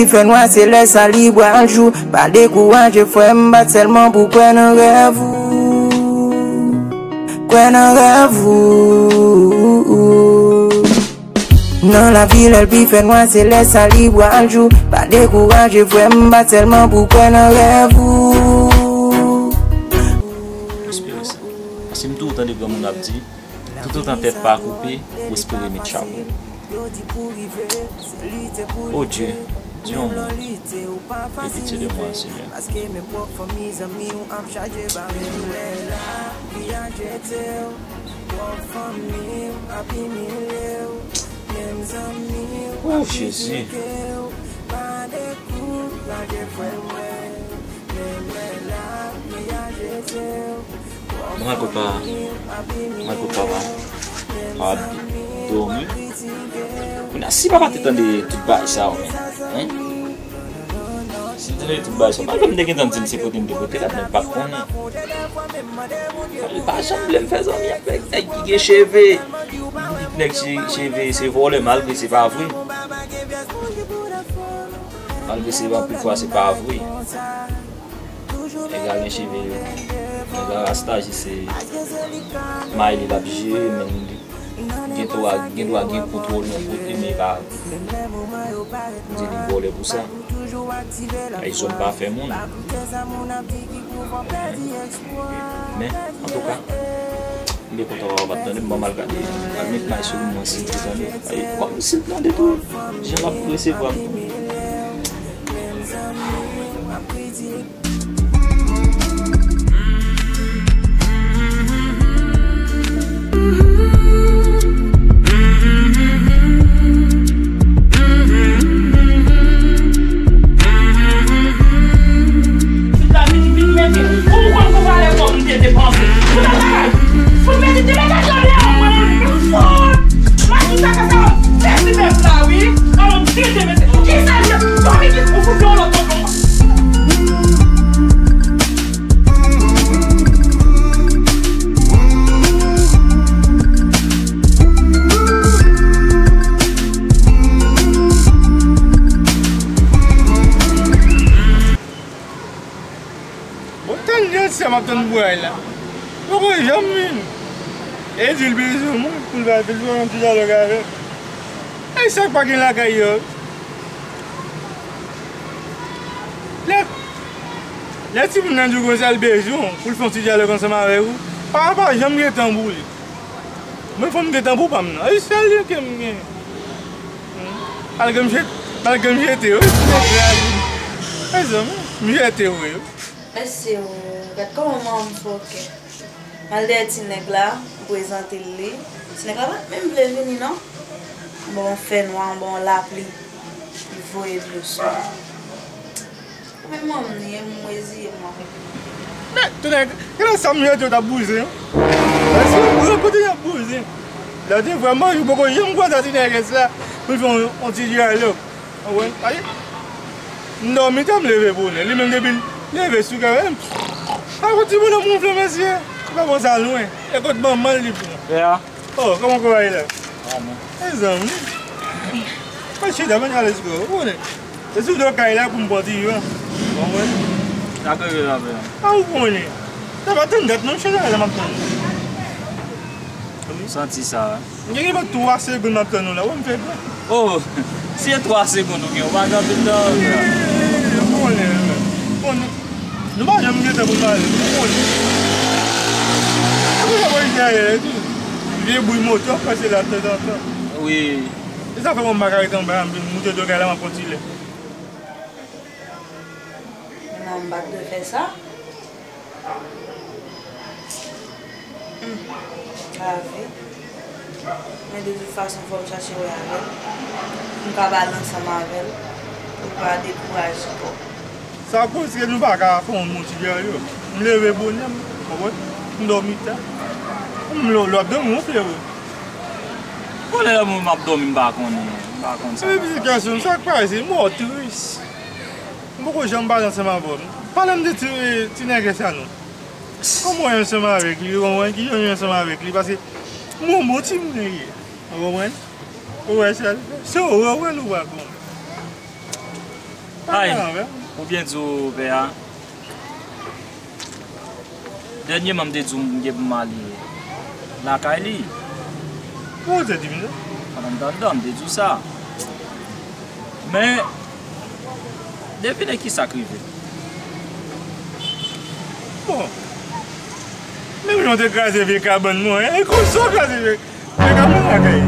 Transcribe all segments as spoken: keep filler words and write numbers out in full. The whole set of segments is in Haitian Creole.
Li fè nwa, se lè sa li pral jou. Pa dekouraje, frè m, bat sèlman pou kwè nan rèv ou. Kwè nan rèv ou. Nan lavi, lè l pi fè nwa, se lè sa li pral jou. Pa dekouraje, frè m, bat sèlman pou kwè nan rèv ou. Espere sa. Paske m toujou tande granmoun ap di, toutotan tèt pa koupe, ou espere met chapo. O Dye, di yon mo. Fè pitye de mwen, Senyè. O Jezi. Mwen kot pa, mwen kot papa, pa dòmi. Kounye a, si papa te tande tout bagay sa yo, men, si l tande tout bagay sa yo, malgre m te gentan di l se pote m te pote la, men l pa t konnen. Li pa janm vle m fè zanmi avèk nèg ki gen cheve. Li di nèg che-, cheve se vòlè, malgre se pa vre. Malgre se anpil fwa se pa vre. Nèg la gen cheve, nèg la rasta, jis se may li l ap jere, men li gen dwa, gen dwa gen kontwòl yon kote, men li pa di li vòlè pou sa. Ayisyen pa fè moun. Men, antouka, m byen kontan wè w ap tande m, ban m al gade, al met may sou li, mwen si l te tande. E, kòm si l tande tou, jan l ap resevwa m tou. Vin, vin, vin mete. Ou konn pou valè kòb m te depanse. Tout bagay. Fout mete, te mete dòlè an mwen nan fout. Machita kasa w pèdi pèp la, wi. Alò, m te mete. Kisa l ye? Fanmi ki pou fout yon lòt tonton. Bon, tann jan sa m ap tann bway la. Poko janm vin. E di l bezwen mwen pou l va, pou l fè yon ti dyalòg avè m. E sa k pa gen lakay yo. Lè, lè timoun nan di w konsa l bezwen w pou l fè yon ti dyalòg ansanm avèk ou, pa, pa janm gen tan pou li. Mwen fò m gen tan pou pa m nan. E sèl li ke m gen. Malgre m jete, malgre m jete w, wi. Mezanmi, m jete w, wi. Mesye, o, gad kòman manman m fòkè. M al dèyè ti nèg la, m prezante l li. Ti nèg la pa t menm vle vini, non. M ba w fènwa, m ba w lapli. Li voye dlo sou mwen. Men manman m li ye, m reziye m avèk li. Men, ti nèg, gade sa m jete w t ap bouzen. Mèsi, bouzen kote y ap bouzen. Lè w te vrèman, ou poko janm kwaze ti nègès la pou l fè yon, yon ti dyalòg. Ou konprann? Gade, m dòmi tan, m leve bonè. Li menm depi l leve sou kè m, a yon ti bonòm wonfle, mesye. Ou pa pran sa lwen. E kot manman l li pran? Frè a. Oh, kòman kòman ye la? Amen. Mezanmi. Mwen chita, mwen alèz kò. Ou konnen. Se sou do kay la pou m pran ti van. Ou konprann? Sa k rive la, frè a? A, ou konnen. Sa pa tann dat non, m chita la, m ap tann. Ou santi sa, wi. M gen, gen twa segonn m ap tann ou la, wè m fè byen. Oh, si se twa segonn ou gen, ou pa gen anpil tan, frè. Ou konnen, ou konnen. Nou pa janm gen tan pou n pale, ou konnen. Ou konnen sa polis dèyè tou. Vye bri moto ap pase la tanzantan. Wi. E sa fè mwen m pa ka ret anba a, m vin moute do kay la, m ap pran ti lè. Non, m pa t dwe fè sa. Hmm, lavi. Men de tout fason, fò m chache wè avè l. Pou m ka pale ansanm avè l. Pou l pa dekouraje kò l. Sa koz ke nou pa ka fè yon bon ti dyalòg. M leve bonè, m konprann? M dòmi ta. M lè, lè w ap dòmi, w fè, wi. Konnen lè mwen m ap dòmi, m pa konnen, m pa konn sa. Epi pitit gason m, sa k pase? M wè w tris. M poko janm pale ansanm avè w. Pale m de ti, ti nègès sa non. Kòman w ye ansanm avèk li, ou konprann? Kijan w ye ansanm avèk li? Paske m wè yon bon timoun li ye. Ou konprann? Ou wè sa l fè? Se w wè, w wè l ou pa konn. Ay, pou byen di w, pè a, dènyèman m te di w m gen pou m ale lakay li. Ou te di m sa? Pandan m t anndan, m te di w sa. Men, devine ki sa k rive. Bon. Menm jan w te kraze vye kabann mwen, e konsa w kraze vye, vye kabann lakay.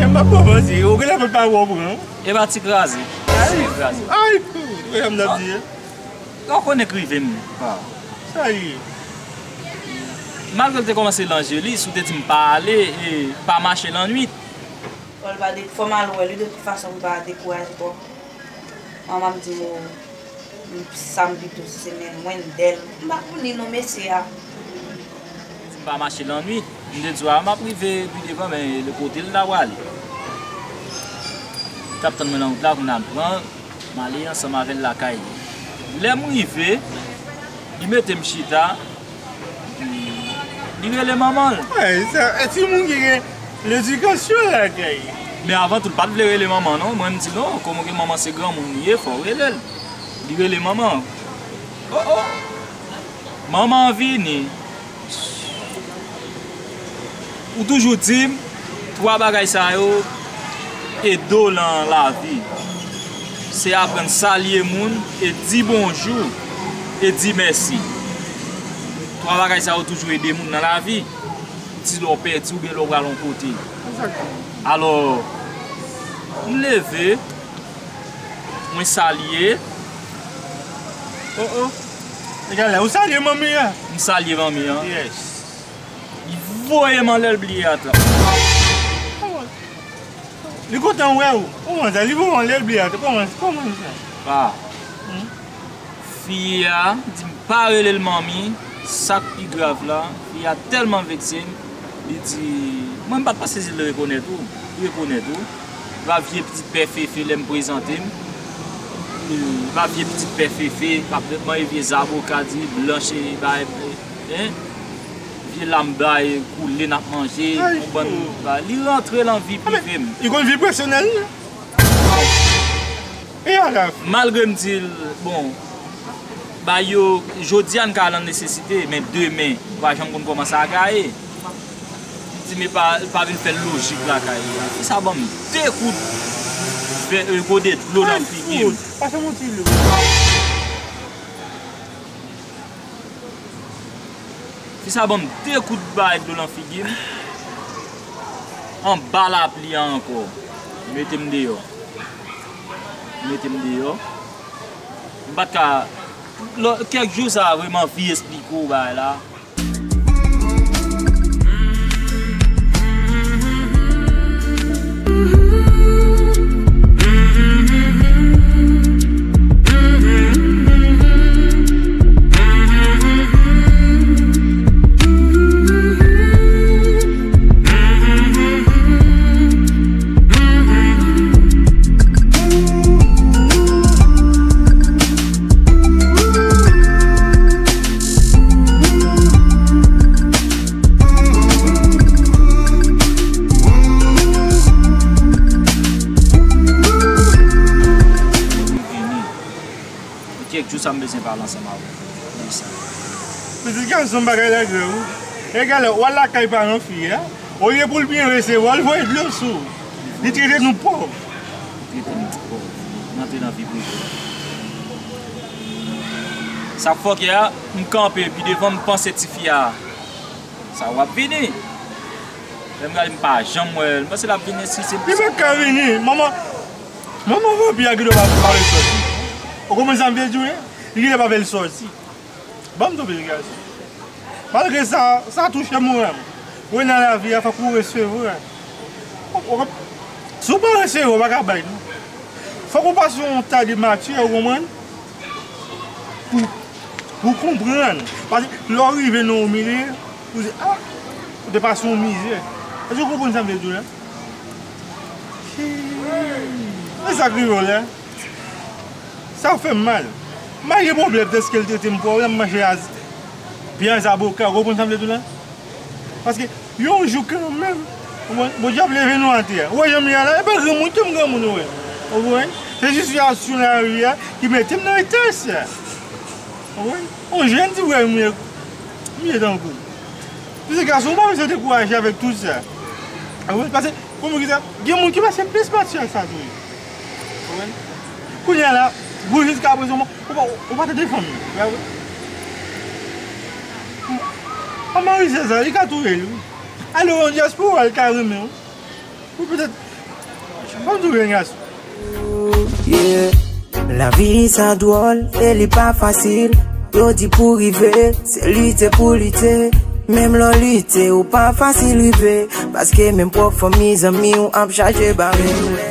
E m p ap kòmanse, ou genlè pa pa wè w pran. E pa ti kraze. Ay, ti kraze. Ay, pou, e sa m t ap di a. Ou konnen k rive m pa. Sa li ye? Malgre l te kòmanse lanjelis, ou te di m pa ale, e pa mache lannwit. Fò l pa de, fò m al wè li de tout fason pou l pa dekouraje twòp. Manman m di m, o, m, sa m pito se men Wendèl. M pa konnen non mesye a. Di m pa mache lannwit. M te di w a, m ap rive pi devan, men le kote l ta prale. T ap tann mwen nan wout la, kounye a m pran, m ale ansanm avè l lakay li. Lè m rive, li mete m chita, li rele manman l. Ay, sa, e timoun ki gen ledikasyon lakay. Men avan tou, l pa t vle rele manman, non. Mwen, m di, non, kòm ou gen manman, se granmoun li ye, fò w rele l. Li rele manman. O, o! Manman an vini. Ou toujou di m, twa bagay sa yo ede w nan lavi. Se aprann salye moun e di bonjou e di mèsi. Twa bagay sa yo toujou ede moun nan lavi. Ti lè w pèdi oubyen lè w pral yon kote. Alò, m leve, mwen salye. O, o. Egalè, ou salye manmi an? M salye manmi an. Yes. Li voye m anlè, l bliye atè. Li kontan wè w. Kòman sa? Li voye w anlè, l bliye atè. Kòman, kòman sa? Pa. Hmm? Fi a di m pa rele l manmi, sa k pi grav la, fi a tèlman vekse m, li di, mwen m pa t panse si l rekonèt ou, li rekonèt ou. Va vye pitit pè Fefe lè m prezante m. Va vye pitit pè Fefe, k ap manje vye zaboka, di blanch, e bay, en? Vye lam bay koule n ap manje, yon bann bagay. Li rantre nan vi prive m. Li konn vi pèsonèl li. E ala. Malgre m di l, bon, ba yo, jodi a n ka al nan nesesite, men demen, ou pa janm konn kòman sa a gaye. Li di, men pa, pa vin fè lojik lakay li. Fi sa ban m de kout vè, e, gode dlo nan figi m. Pase m yon ti dlo. Fi sa ban m de kout bay dlo nan figi m. Anba lapli a ankò. Li mete m deyò. Li mete m deyò. M pa t ka, lò, kèk jou sa a vrèman fi esplike w bagay la. Vini. Kèk jou sa m bezwen pale ansanm avè w de sa. Pitit gason, bagay la grav wi. Egalè, w al lakay paran fi a, olye pou l byen resevwa w, l voye dlo sou ou. Li trete nou pòv. Li trete nou pòv. N antre nan vi prive. Sa k fòkè a, m kanpe epi devan m panse tifi a. Sa w ap vini. Lè m gade m pa janm wè l. M panse l ap vini si se. Li pa ka vini. Manman, manman vanpi a genlè pa, pa vle sòti. Ou konprann sa m vle di w, wi? Li genlè pa vle l sòti. Ban m tou pitit gason. Malgre sa, sa touche moral m. Ou nan lavi a, fòk ou resevwa. Ou, ou, si w pa resevwa, ou pa ka bay, non. Fòk ou pase yon ta de mati, ou konprann? Pou, pou konprann. Paske lè w rive nan yon milye, ou di, a, ou te pase yon mizè. Èske w konprann sa m vle di w la? E sa k rive w la? Sa fè m mal. M pa gen pwoblèm dèske l trete m pòv, m manje a, pye zaboka, ou konprann sa m vle di w la? Paske yon jou kanmenm, Bon, Bondye ap leve nou atè. Ou wè jan m ye a la, e pa granmoun, tout granmoun ou wè. Ou konprann? Se sitiyasyon lari a ki mete m nan eta sa. Ou konprann? On jèn ti frè m ye, m ye tankou. Piske gason pa bezwen dekouraje avèk tout sa. Ou konprann? Paske, kòman ki sa, gen moun ki pase plis pati ak sa tou. Ou konprann? Kounye a la, pou jiskaprezan, ou pa, ou pa tande fanm nan. An mari sè sa, li ka touye l, wi. Alò, dyaspora, li ka renmen w. Ou petèt, fò m di w yon gason. Yeah. Lavi sa dwòl e li pa fasil. Yo di pou rive, se lite pou lite. Menm lè w lite, ou pa fasil rive. Paske menm pwòp fanmi, zanmi w ap chache ba menm lè.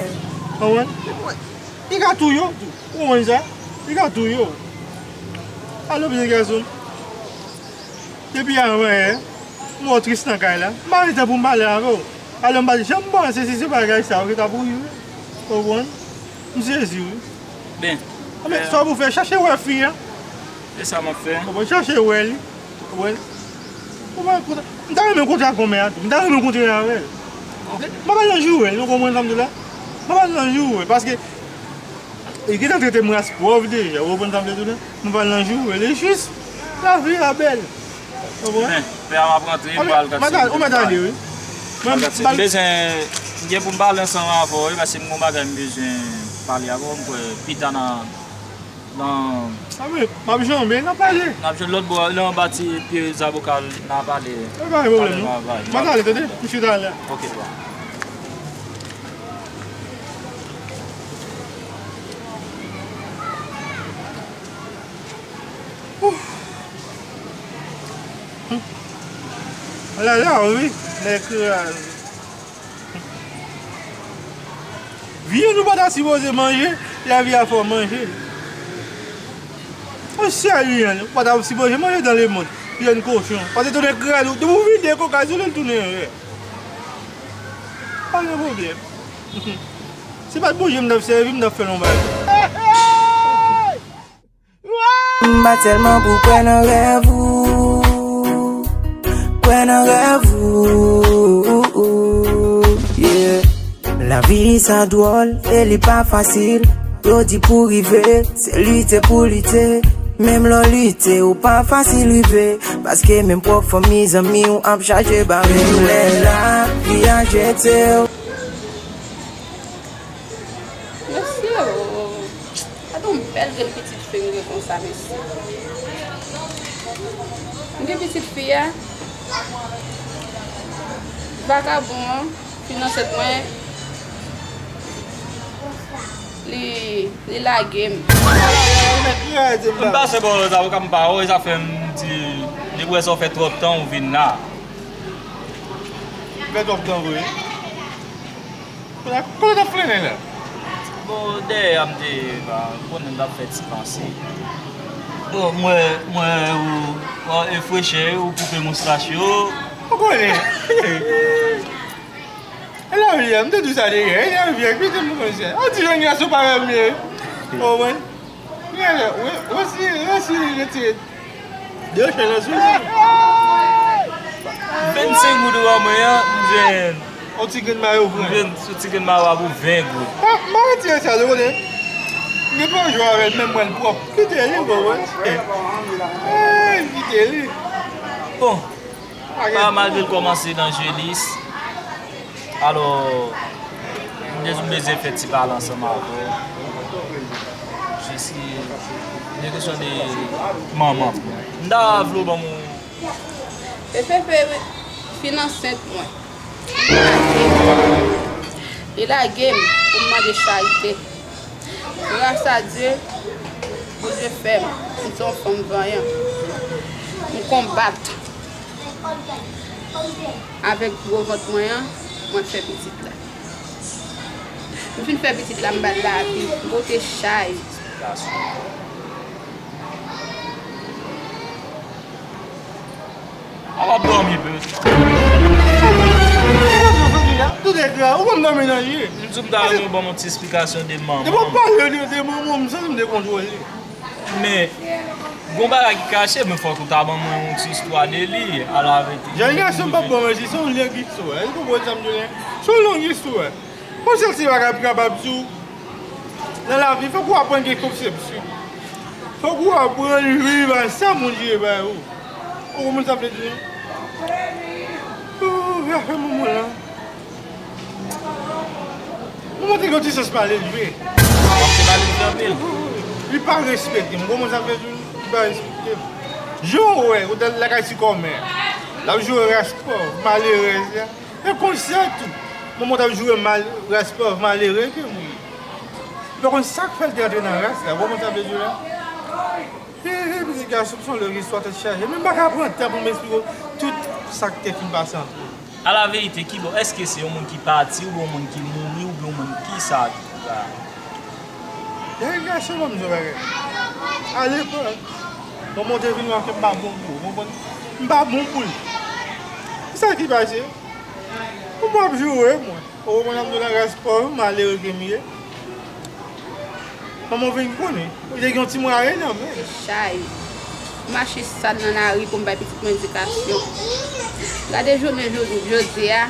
Konprann? Li ka touye w tou. Ou konprann sa? Li ka touye w. Alo, pitit gason m. Depi avan yè, m wè w tris nan kay la. M pa gen tan pou m pale avè w. Alò, m pa t janm panse si se bagay sa yo ki t ap rive. Ou konprann? M sezi, wi. Ben, men, sa w pou fè, chache wè fi a. E sa m ap fè. Ou konprann? Chache wè li. Ou konprann? Ou pa kontan. M ta renmen kontre ak kòmè a tou. M ta renmen kontre avè l. Ok. M pa pral nan joure l, ou konprann sa m di w la? M pa pral nan joure l, paske li gentan trete m ras pòv deja, ou konprann sa m vle di w la? M pa pral nan joure l, e jis lavi a bèl. Ou konprann? Men, pè a m ap rantre, m pral gad si m bezwen pale. Ou mèt ale, wi. M ap gad si m bezwen, m gen pou m pale ansanm avè w, wi, paske m gen yon bagay m bezwen pale avè w, m kwè pita nan Nan, a wi, m ap janbe, n ap pale. N ap jwenn lòt bò, nan anba ti pye zaboka, n a pale. E pa gen pwoblèm, non. M ap ale, tande? M chita la. Ok, bon. Ouf. Ala la, wi, nèg kraze. Vye nou pa ta sipoze manje, lavi a fè w manje. Ou serye, ou pa ta sipoze manje dans le monde, vyann kochon. Paske tounen kraze, depi w vide koka sou li, l tounen vè. Pa gen pwoblèm. Se pa t Bondye m t ap sèvi, m t ap fè l yon bagay. M pa tèlman pou kwè nan rèv ou, kwè nan rèv ou, yeah. Lavi sa dwòl e li pa fasil. Yo di pou rive, se lite pou lite. Menm lè w lite, ou pa fasil rive. Paske menm pwòp fanmi, zanmi w ap chache ba menm lè lavi a jete w. Mesye o, gade yon bèl grenn pitit fi m gen konsa, mesye. M gen pitit fi a, vakabon an, fin ansent mwen, li, li lage m. M pase bò zaboka m pa wè, sa fè m di, li wè sa w fè twòp tan ou vin la. Fè twòp tan vre. Kote, kote w t ap flennen la? Bon, dèyè a m te, ba, konnen m t ap fè ti panse. Bon, mwen, mwen, ou, ou e frechè, ou koupe moustach yo. Ou konnen. E lavi a, m te di w sa dèyè, e lavi a, kite m konn sa. Yon ti jèn gason parèy m ye. Ou konprann? Genlè, wè, wè si, wè si li retire de chèn nan sou li. Vennsenk goud ou ban mwen an, m jwenn. On ti grenn mayo vre. M jwenn sou ti grenn mayo a pou ven goud. Ah, m pa retire sa, ou konnen. M gen pwojè avè l, menm mwen l pwòp. Kite li, bon, wè. Eh, kite li. Bon. Pa malgre l kòmanse danjeris. Alò, m te bezwen fè ti pale ansanm avè w. Jis ki, de kesyon de manman. M ta vle w ban m yon. Pepepe fin ansent mwen. Li lage m pou m mande charite. Gras a Dye, Bondye fè m, m se yon fanm vanyan. M konbat. Avèk gwo vant mwen an, mwen fè pitit la. M fin fè pitit la, m ba l lavi, m pote chay. A w ap dòmi, bro. Tout ekran, ou konn dòmi nan je. M di w m ta renmen w ban m yon ti esplikasyon de manman. Depi w pale de, de manman, m santi m dekontwole. Men, gon bagay ki kache, men fòk ou ta ban mwen yon ti istwa de li. Alò avèk. Jan gason p ap bon, men si se yon long istwa. Èske w konprann sa m di w la? Se yon long istwa. Bon, sèl ti bagay m kapab di w, Nan lavi, fòk ou aprann gen konsepsyon. Fòk ou aprann viv ak sa Bondye bay ou. Ou konprann sa m vle di? Oh, afè manman lan. Manman te gen yon ti sans malelve. Manman te malelve anpil. Li pa respekte m. Ou konprann sa m vle di? Li pa respekte m. Jan w wè, ou t al lakay ti kòmè. L ap joure ras pòv, malerèz la. E konsa tou. Manman t ap joure mal, ras pòv, malere ke m ye. Li pa konn sa k fè l te antre nan ras la. Ou konprann sa m vle di w la? He, he, pitit gason m, se yon lòt istwa tèt chaje. Men m pa ka pran tan pou m eksplike w tout sa k te fin pase antre nou. Alaverite, kibò, èske se yon moun ki pati, oubyen yon moun ki mouri, oubyen yon moun ki sa ki la? Pitit gason m, ban m di w bagay. Alepòk, manman w te vin wè ke m pa bon pou ou, konprann? M pa bon pou l. Sa ki pase? Ou p ap joure mwen. Ou konprann ap di w la ras pòv, malere ke m ye. Manman w vin konnen. Ou te gen yon ti mwayen nan men. Chay. M mache sal nan lari pou m bay pitit mwen edikasyon. Gade jounen jodi, jodi a,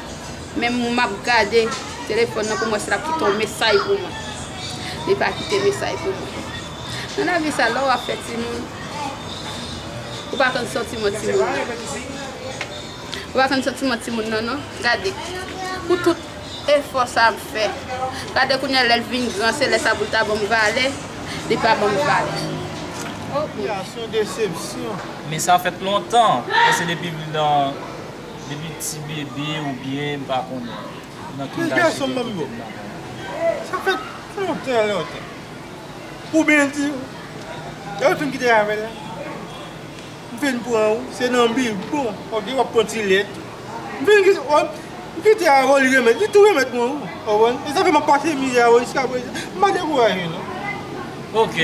menm m ap gade telefòn nan pou m wè si l ap kite yon mesaj pou mwen. Li pa kite mesaj pou mwen. Nan lavi sa, lè w ap fè timoun, ou pa konn santiman timoun nan. Ou pa konn santiman timoun nan, non. Gade. Pou tout efò sa m fè. Gade kounye a lè l vin gran, se lè sa pou l ta ban m valè, li pa ban m valè. Oh, Bondye. Se yon desepsyon. Men sa fèt lontan. Èske depi l nan, depi ti bebe oubyen m pa konnen. Nan ki laj li te kite m nan? Sa fèt lontan, lontan. Oubyen l di, lè yo fin kite avè l la. M fin pran ou, se nan bibwon, ok, w ap pran ti lèt. M fin kite, w ap, m kite avè w, li remèt, li tou remèt mwen ou, w konprann? E sa fè m ap pase mizè avè w jiska prezan. M pa dekouraje, non. Ok.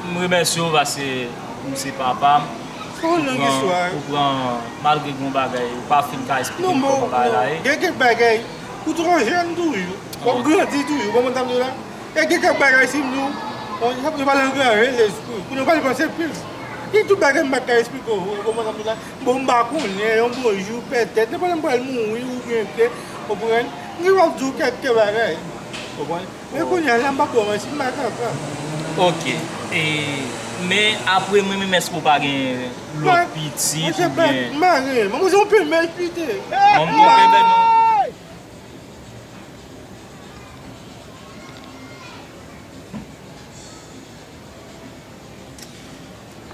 M remèsye w paske ou se papa m. Ou pran, ou pran, malgre gen yon bagay, ou pa fin ka eksplike m kòman bagay la ye. Gen kèk bagay, ou twò jèn toujou. W ap grandi toujou, w konprann sa m di w la? E gen kèk bagay si m di w, bon, yo pral angranje lespri w, kounye a w pral panse plis. Gen tout bagay m pa t ka eksplike w, w konprann sa m di w la? Bon, m pa konnen, yon bon jou, petèt, nenpòt lè m pral mouri oubyen ke, w konprann? M gen w ap di w kèk, kèk bagay, w konprann? Men kounye a la, m pa pran manti, m pa kapab. Ok. E, men apre mwen menm, èske w pa gen lòt pitit oubyen? Monchè, m pa gen. Manman se yon pil mèj pite. Manman se yon pil mèj.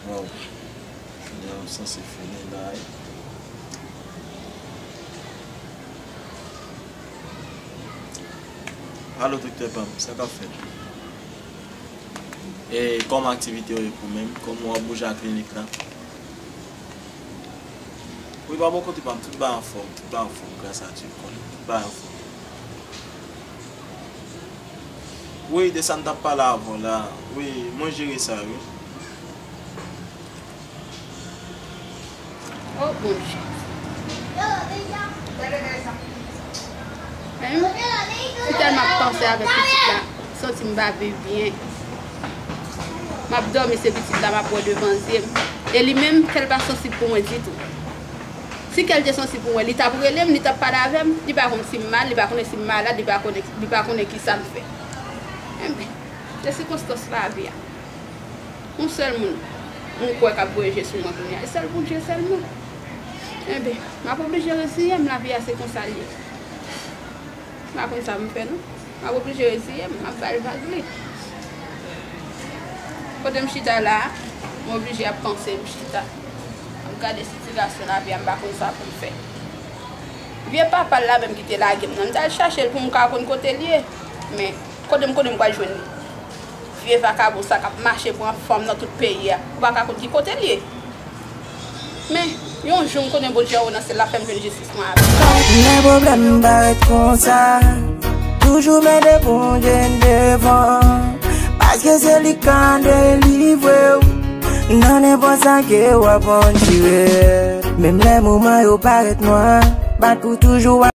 Waw. Jounen an sanse fini la wi. Alo, doktè pa m, sa k ap fèt? E kòman aktivite yo ye pou menm? Kòman w ap bouje ak klinik la? Wi, pa bò kote pa m, tout bagay anfòm, tout bagay anfòm, gras a Dye, konnen tout bagay anfòm. Wi, de sa n t ap pale avan la, wi, mwen jere sa, wi. Oh, Bondye. Menm, si tèlman ap panse avèk pitit la, santi m pa viv byen. M ap dòmi, se pitit la m ap wè devan zye m. E li menm, kè l pa sansib pou mwen ditou. Si kè l te sansib pou mwen, li t ap rele m, li t ap pale avè m. Li pa konn si m mal, li pa konnen si m malad, li pa konnen, li pa konnen kisa m fè. Enben, se sikonstans lavi a. Yon sèl moun mwen kwè k ap voye je sou mwen kounye a, e sèl Bondye sèlman. Enben, m ap oblije reziye m, lavi a se konsa l ye. M pa konn sa m fè non. M ap oblije reziye m, m ap ba l vag li. Kote m chita la a, m oblije ap panse, m chita. M ap gade sitiyasyon lavi a, m pa konn sa pou m fè. Vye papa l la menm ki te lage m nan, m t al chache l pou m ka konn kote l ye. Men, kote m konnen m pral jwenn li? Vye vakabon sa k ap mache pran fanm nan tout peyi a, ou pa ka konn ki kote l ye. Men, yon jou m konnen Bondye anwo nan syèl la fè m jwenn jistis mwen avè l. Lè pwoblèm parèt konsa, toujou mete Bondye devan, paske se li k ka delivre w nan nenpòt sa ke w ap andire. Menm lè moman yo parèt nwa, bat pou toujou